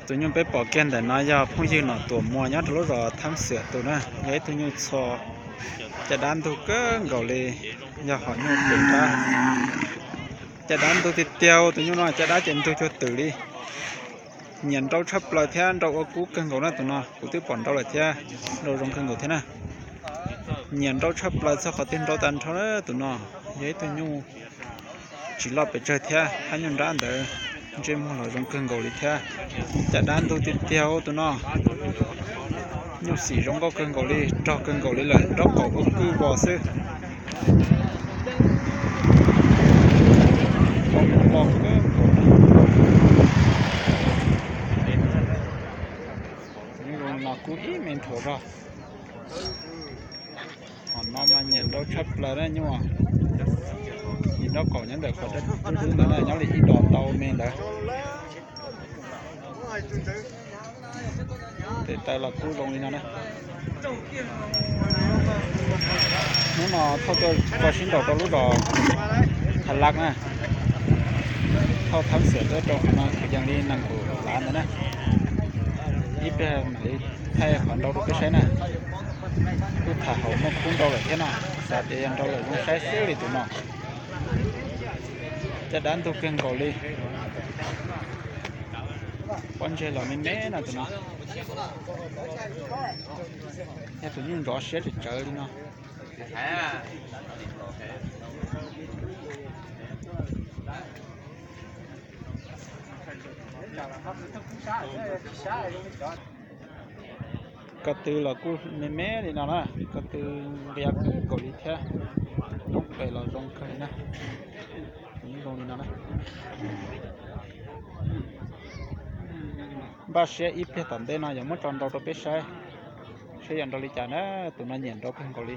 Tus nyuj peb pom kiag ntawm no yog phooj ywg Nom Tuam Muas nyob rau lub zos Thab Xiam tus na, yog ib tug nyuj txho, caj dab ntug kawg nkaus li, yog hom nyuj pem nrab. Caj dab ntug tiag tiag, tus nyuj no caj dab ces ntug cuag twm li. Nyiam nrau tshaj plaws thiab nrau ua kub kawg nkaus na tus no, kuv twb pom nrau lawm thiab, nrau zoo kawg nkaus thiab na. Nyiam nrau tshaj plaws txog qhov twg nrau tag nrho na tus no, yog ib tug nyuj tsis loj pes tsawg thiab, hab nyuj nrab ntawd ntsej muag los zoo kawg nkaus li thiab. Caj dab ntug tiag tiag tus no, nyuj xim zoo nkauj kawg nkaus li, rog kawg nkaus li lawm, nraub qaum ua kwj vos xwb. Nyuj zoo no kub ib me nthuav zog. Hom no mas nyiam nrau tshaj plaws na nyuj. Nraub qaum nyob ntawm qhov dub dub ntawd na, nyob li ib dos ntau me ntawd. Tes taw los kub zoo li no na. Hnub no thauj tuaj tso sib nraus rau lub zos Thav Laj na. Thauj Thab Xiam tuaj rau qhov no kuj yees li nees nkaum lav ntawd na. Ib pliag mam li thaij qhov nrau rau peb saib na. Kuj tham hauv muaj kub nrau lawm thiab no, xav tias yog nrau lawm zoo saib xwb li tus no. Caj dab ntug kawg nkaus li. Pob ntseg los me me no tus no. Yog tus nyuj nrov siab tsawv tsawv li no. Ko tw los kuj me me li no na, ko tw nqia kawg nkaus li thiab. Roob pes los zoo kawg li na. Zoo li no na. Npaj siab ib pliag tom ntej no yuav muab tso nrau rau peb saib, saib yog nrau li cas na. Tus no nyiam nrau kawg nkaus li.